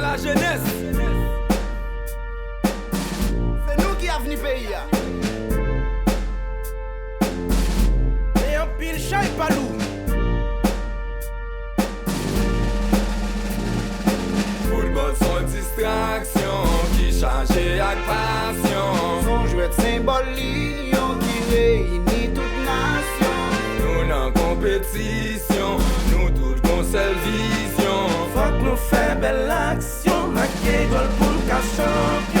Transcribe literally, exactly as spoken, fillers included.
Lajenès. Se nou ki avni peyi a. E anpil chay pa lou. Foutbòl s on distraksyon ki chaje ak pasyon. S on jwèt senbòl linyon ki reyini tout nasyon. Nou nan konpetisyon, nou tout gon sèl vizyon. Fòk nou fè bèl aksyon, make gòl pou n ka chanpyon.